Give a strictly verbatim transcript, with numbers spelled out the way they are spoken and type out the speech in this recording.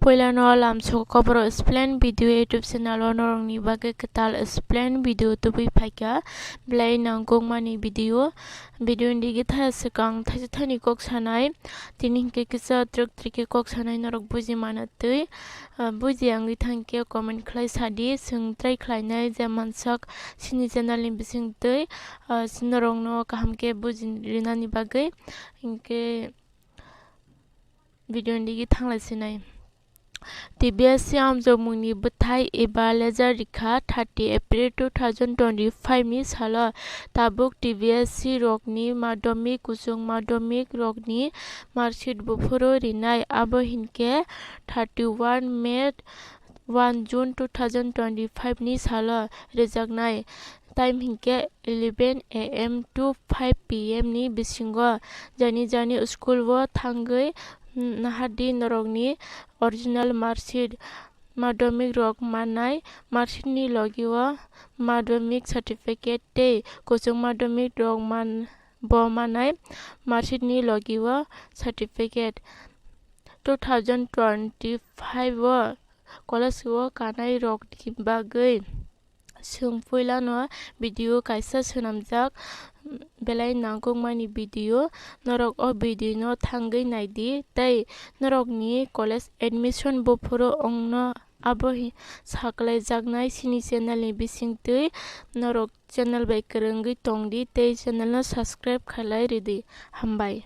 Puilano lamsok koboro explain video YouTube channel o norokni bagwi kwtal explain video tubui phaikha, belai nangkukmani video. Video ni digi thaya swkang thaisa thani kok sanai, tini hinkhe kisa twrwk twrwk khe kok sanai norok buji mano twi, ah, buji wngwi thangkhe comment khlai sadi, chwng try khlainai je mansak chini channel ni bisingtwi, ah, norokno kaham khe buji rinani bagwi. Hinkhe video ni digi thanglai sinai. T B S C amjokmungni bwthai eba lejar rikha thirty April two thousand twenty-five ni salo. Tabuk T B S C rokni madhyamik, kuchuk madhyamik rokni marksheet buphuru rinai, abo hinkhe thirty-one May, one June two thousand twenty-five ni salo rijaknai. Time hinkhe eleven A M to five P M ni bisingo. Jani jani school o thangwi nahardi norokni original marksheet, madhyamik rok mannai marksheet ni logi o madhyamik certificate tei kuchuk madhyamik rok man, bo mannai marksheet ni logi o certificate. Two thousand twenty-five o college o kanai rokni bagwi chwng puilano video kaisa swnamjak, belai nangkukmani video. Norok o video no thangwi naidi tei norokni college admission buphuru wngno abo hi-, saklaijaknai chini channel ni bisingtwi. Norok channel bai kwrwngwi tongdi tei channel no subscribe khlai ridi. Hambai.